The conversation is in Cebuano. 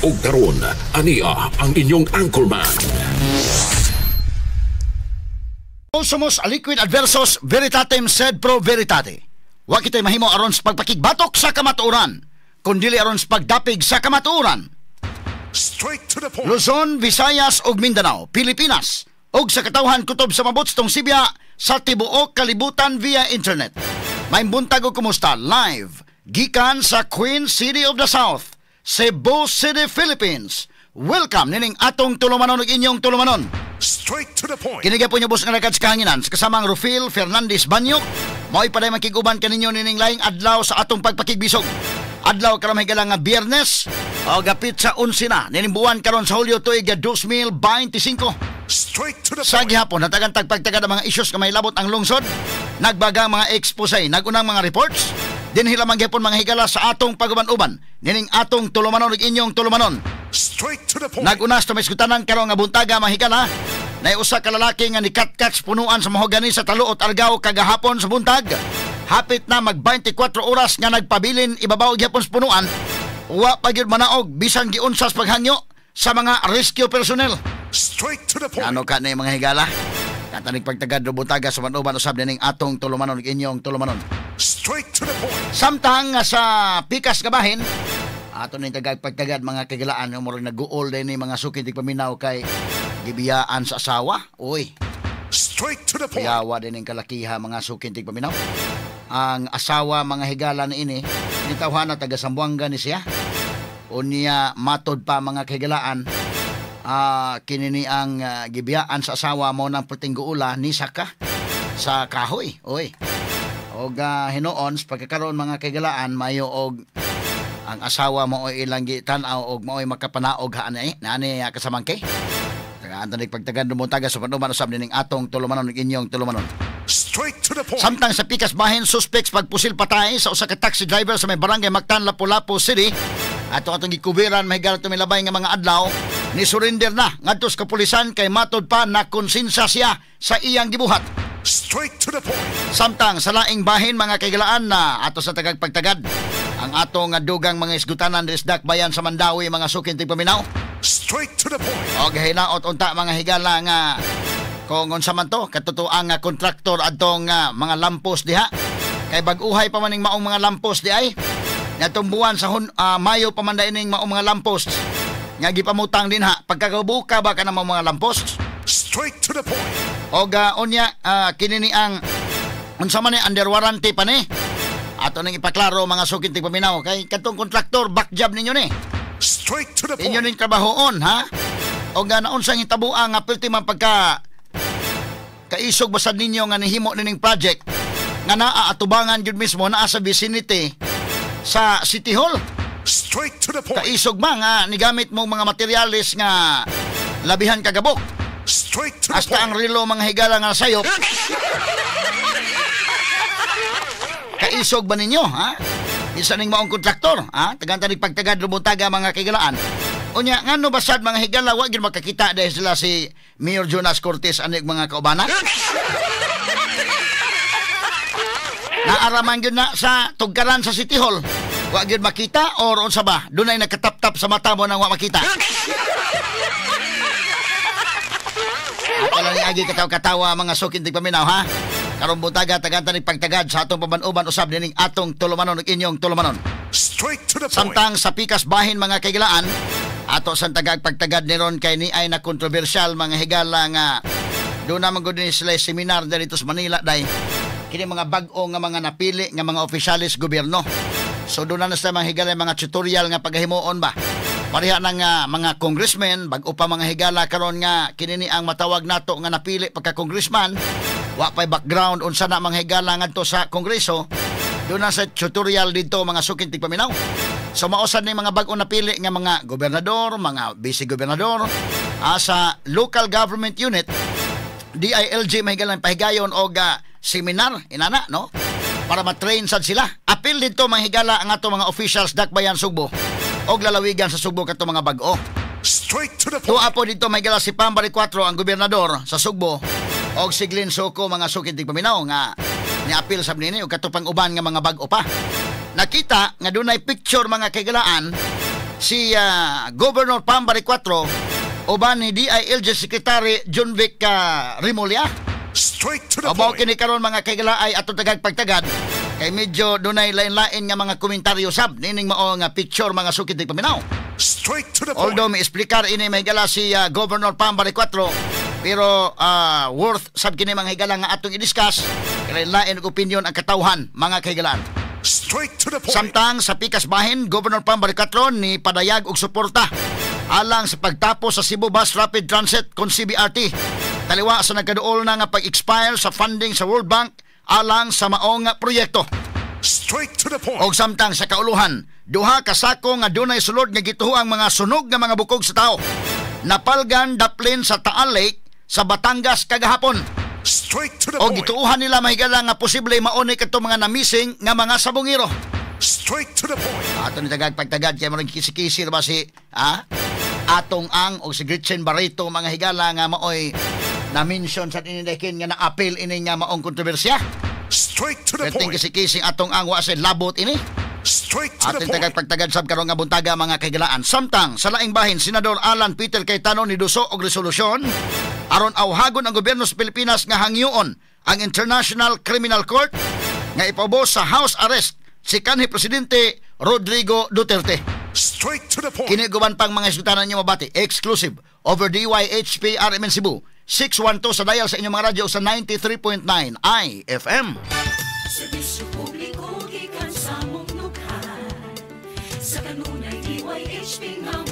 Ug karon, ania ang inyong anchorman. Sumus aliquid adversus veritatem sed pro veritate. Wa kitay mahimo aron sa pagpakigbatok sa kamatuoran, kundili aron sa pagdapig sa kamatuoran. Straight to the point. Luzon, Visayas ug Mindanao, Pilipinas ug sa katawhan kutob sa mabot tong Sibya sa tibuok kalibutan via internet. Maayong buntag ug kumusta live gikan sa Queen City of the South, Cebu City, Philippines. Welcome nining atong tulumanon ug inyong tulumanon. Straight to the point. Kini gyapon yung bus nga nagad sa kahanginan sa kasamang Rufil Fernandez Banyok. Mao'y paday makig-uban kaninyo nining laing adlaw sa atong pagpakigbisog. Adlaw karon higala nga Biyernes o gapit sa 11 na nining buwan karon sa Hulyo tuig 2025. Straight to the Sa point. gihapon natagan tagpagtagad ang mga isyus nga mahilabot ang lungsod. Nagbaga ang mga expose, nagunang mga reports. Dinhi lamang gihapon mga higala sa atong paguban-uban nining atong tulumanon ug inyong tulumanon. Straight to the point. Nagunas tumisgutanan karon nga buntaga mga higala. Nay usa ka lalaki nga nikatkat sa punuan sa mahogani sa Taluot, Argao kagahapon sa buntag. Hapit na mag 24 oras nga nagpabilin ibabaw gihapon sa punuan. Wa pa gyud manaog bisan giunsas paghangyo sa mga rescue personnel. Straight to the point. Ano ka na mga higala? Katanig pagtagad do buntaga sa uban usab nining atong tulumanon ug inyong tulumanon. Straight to the point. Samtang nga sa pikas nga bahin, ato ning tagag pagtagad mga kagilaan nga murag naguol din ni mga suki tigpaminaw kay gibiyaan sa asawa. Uy, Straight to the point. yawa din ning kalakiha mga suki tigpaminaw. Ang asawa mga higala ni ini, ni tawhana taga Zamboanga ni siya. Unya matod pa mga kahigalaan, kini ni ang gibiyaan sa asawa mo ng puting guula ni saka sa kahoy. Uy. Og hinuon sa pagkakaroon mga kahigalaan mayo og ang asawa mo oy ilang gitan-aw og maoy makapanaog haan eh naani kasamangke. Tagaan tanig pagtagan dumuntaga sa panuman usab nining atong tulumanon ug inyong tulumanon. Straight to the point. Samtang sa pikas bahin, suspects pagpusil patay sa usa ka taxi driver sa may barangay Mactan, Lapu-Lapu City. Ato atong gikubiran mahigala tumilabay nga mga adlaw ni surrender na ngadto sa kapulisan kay matod pa na konsensa siya sa iyang gibuhat. Straight to the point. Samtang sa laing bahin mga kaigalaan na ato sa tagag pagtagad ang atong dugang mga isgutanan diri sa Dakbayan sa Mandawi mga sukin tigpaminaw. Straight to the point. Og hinaot unta mga higala nga kung unsa man to katotoang nga kontraktor adtong mga lampos diha kay bag-uhay pa man ning maong mga lampos di ay ngadtong buwan sa Mayo pa man ning maong mga lampos nga gipamutang dinha pagkakabuka ba kana maong mga lampos. Straight to the point. Og unya kini ni ang unsa man ni under warranty pa ni ato ning ipaklaro mga sukin tigpaminaw kay kadtong kontraktor back job ninyo ni. Straight to the point. Inyo ning trabahoon ha. Og naunsang hitaboa nga pilti man pagka kaisog basad ninyo nga nihimo nining project nga naa atubangan gyud mismo naa sa vicinity sa City Hall. Straight to the point. Kaisog ba nga nigamit mo mga materyales nga labihan kagabok. Straight to the Hasta ang point. relo mga higala nga sayop. Kaisog ba ninyo ha? Isa ning maong kontraktor ha? Tagan-tanig pagtagad lubuntaga mga kaigalaan. Unya ngano basad mga higala wa gyud makakita dahil sila si Mayor Jonas Cortez anig mga kaubanan. Naaraman gyud na sa tugkaran sa City Hall. Wa gyud makita or unsa ba? Dunay nakatap-tap sa mata mo nang wa makita. Ato lang ni agi kataw-katawa mga sukin tigpaminaw ha. Karon buntaga tagan-tanig pagtagad sa atong paban-uban usab nining atong tulumanon ug inyong tulumanon. Straight to the point. Samtang sa pikas bahin mga kaigalaan, ato sa tagag pagtagad ni ron kay ni ay na kontrobersyal mga higala nga doon naman gud ni sila seminar dito sa Manila day. Kini mga bag-o nga mga napili nga mga opisyalis gobyerno. So doon na sa mga higala mga tutorial nga paghimuon ba. Pareha na nga mga congressmen, bag-o pa mga higala karon nga kini ni ang matawag nato nga napili pagka congressman, wa pay background unsa na mga higala ngadto sa kongreso. Doon na sa tutorial dito mga sukin tigpaminaw. So mausad ni mga bag-o napili nga mga gobernador, mga vice gobernador, sa local government unit, DILG may galang pahigayon og seminar inana no para ma-train sad sila. Apil dito mga higala ang ato mga officials Dakbayan Sugbo og lalawigan sa Sugbo kato mga bag-o. Straight to the point. Tuwa po dito may gala si Pambari 4 ang gobernador sa Sugbo og si Glenn Soco mga sukid tigpaminaw nga niapil sab nini og katupang uban nga mga bag-o pa. Nakita nga dunay picture mga kaigalaan Si Governor Pam Baricuatro uban ni DILG Secretary Jonvic Remulla. Straight to the Abaw point. Kini karon, mga kaigala, ay atong tagag pagtagad kay medyo dunay lain-lain nga mga komentaryo sab nining mao nga picture, mga sukit di paminaw. Straight to the point. Although may explicar ini, may higala, si Governor Pam Baricuatro, pero worth sab kini, mga higala, nga atong i-discuss kay lain og opinion ang katawhan, mga kahigalaan. Straight to the point. Samtang sa pikas bahin, Governor Pam Baricuatro ni padayag og suporta alang sa pagtapos sa Cebu Bus Rapid Transit kon CBRT. Taliwa sa nagkaduol na nga pag-expire sa funding sa World Bank alang sa maong proyekto. Straight to the point. Og samtang sa kauluhan, duha ka sako nga dunay sulod nga gituoang mga sunog nga mga bukog sa tao napalgan daplin sa Taal Lake sa Batangas kagahapon. Straight to the O point. gituohan nila, mahigala, nga posible mauni kadto mga namising nga mga sabungero. Straight to the point. Ato ni tagag pagtagad kay marang kisi-kisi ba si Atong Ang o si Gretchen Barreto, mga higala, nga maoy na-mention sa inindakin nga na-appeal ini nga maong kontrobersya. Straight to the Perting point. kisi-kising Atong Ang, wa sa labot ini. Straight to the Ating tagag point. pagtagad sab karon nga buntaga, mga kahigalaan. Samtang sa laing bahin, Senador Alan Peter Cayetano ni duso og resolusyon aron awhagon ang gobyerno sa Pilipinas nga hangyoon ang International Criminal Court nga ipaubos sa house arrest si kanhi Presidente Rodrigo Duterte. Straight to the point. Kini guban pang mga isgutanan niyo mabati exclusive over DYHP RMN Cebu 612 sa dial sa inyong mga radyo sa 93.9 IFM. Serbisyo publiko gikan sa mong dughan. Sa kanunay DYHP nga